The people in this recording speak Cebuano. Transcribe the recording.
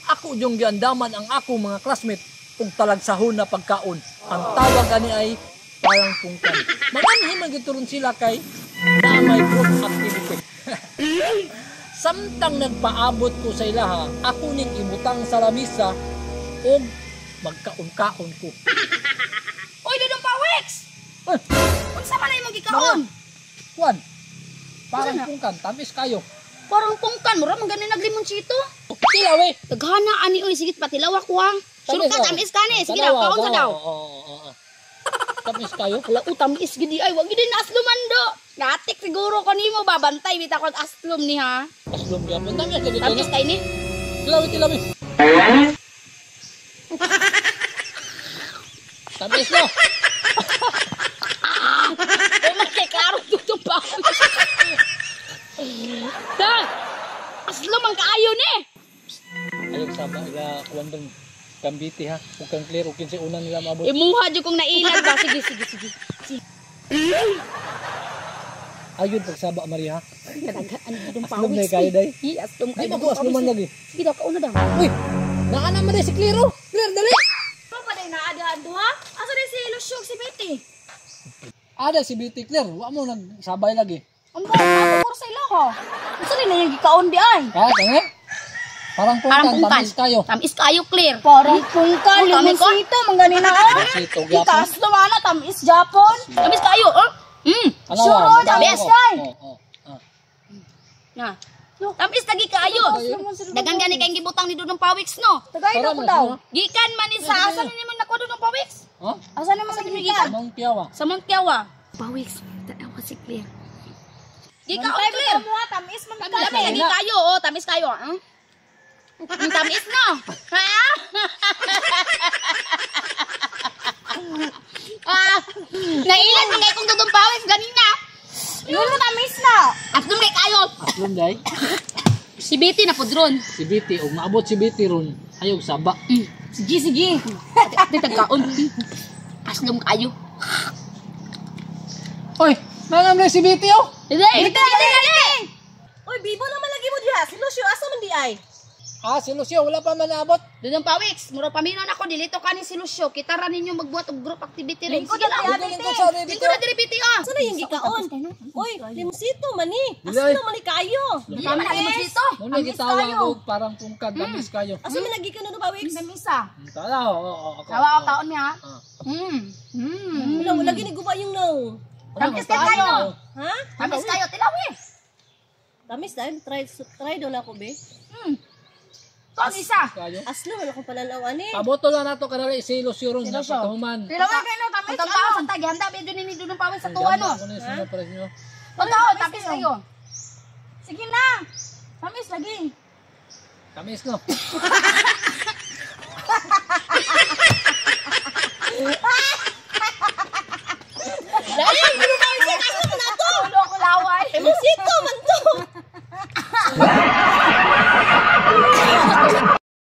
Ako yung giandaman ang ako mga classmate ug talagsahon na pagkaon. Ang tawag ani ay parang pungkan. Manganhi man gyud turon sila kay na may group activity. Samtang nagpaabot ko sa ilaha, ako ning ibutang sa lamisa ug magkaon-kaon ko. Uy, Dudong Pawix! Uy, Unsa man ay imong gikaon? Kuan. Parang Unsa na? pungkan, tamis kayo. Parang pungkan, mura man gani naglimoncito. Tilaw eh. Daghana ani oy, sige patilaw ako ha. Sure ka, oh. tamis ka ni. Sige daw, Tanawa, kaon sa daw. Oo, oo, oo. Tamis kayo. Hala, oh, tamis gid ay, wag gid na aslum do. Natik siguro ko nimo babantay bitaw kag aslum ni ha. Aslom gyapon. Tamis lagi Tamis kay ni. Tilaw, tilaw. Tamis no. Ay, man kay klaro Dudong Pawix. Da. Aslum ang kaayo ni. Ayaw sama ila kuan dong kambiti ha. Ug kang clear ug kinsay una nila maabot. Imuha jud kong nailan ba. Sige, sige, sige. Sige. Ayun pagsaba Maria ha. Daghaan Dudong Aslum Pawix. na kayo day. Hi, aslum Di kayo. ba ko asluman lagi? Sige daw, kauna daw. Uy, naa naman day si Clearo. Clear dali. Ano pa day naadaan duha? Asa day si Lusyog si Betty? Ada si BT Clear, wa mo nagsabay lagi. Ang ba, ako sa ila ho. Unsa din na yung gikaon di ay? Ha, kani? Parang Parang pungkan, pungkan. tamis kayo. Tamis kayo, clear. Parang pungkan, Oh, tamis ko. limoncito, manganina oh. Limoncito, gyapon. Ikas na tamis Japon. Tamis kayo, oh. Ano, Sure, ah, tamis oo, kay. oo, oo, ah. Na. Tamis lagi kayo. Dagan gani kayong gibutang ni Dudong Pawix, no? Tagay na Tara, ko daw. mas, Gikan man ni sa asa ni mo nakuha Dudong Pawix? Ha? Asa naman sa gikan? Among piyawa. Sa Mount Kiawa. Pawix, tanawa si Clear. Gikaon, clear. Mo tamis man Tamis lagi kayo, oh, tamis kayo, ah. Ang tamis no. Ha? Ah, nailan man kay kong Dudong Pawix ganina. Yun mo tamis na. Aslum kay kayo. Aslom day. Si Betty na pudron. Si BT ug maabot si BT ron. Ayaw saba. Sige, sige. Ate, tagkaon. Aslum kayo. Oy, naa naman si BT oh. Dali, dali, dali. Uy, bibo naman lagi mo diha. Si Lucio asa man di ay? Ah, si Lucio wala pa man naabot. Dudong Pawix, mura paminon ako dilito ka ni si Lucio. Kita ra ninyo magbuhat og group activity rin. Lingkod Sige na lang. diha, Lingkod sa BT. Lingkod na diri Betty, ah. Asa na yung gikaon? Uy, limoncito man ni. Dili. Asa man ni kayo? Dili man na dito. Muna gitawag og parang pungkan, tamis kayo. Asa man lagi ka no Pawix? Tamisa. Tala, oo, oo, ako. Tawa ako kaon niya. Ah. Wala, wala gini guba yung no. Tamis kay kayo. Ha? Tamis kayo, tilawi. Tamis dahil try try daw na ako be. Tong isa. Kayo. Aslo man akong pananaw ani. Paboto lang nato kanali si Lucio ron na pagkahuman. Tilawi kayo no, tamis. Ang tao sa tagi handa medyo ni Dudong Pawix sa tuwa no. Ano yung sunod para sa inyo? Pagkaon, tamis kayo. Sige na. Tamis lagi. Tamis no.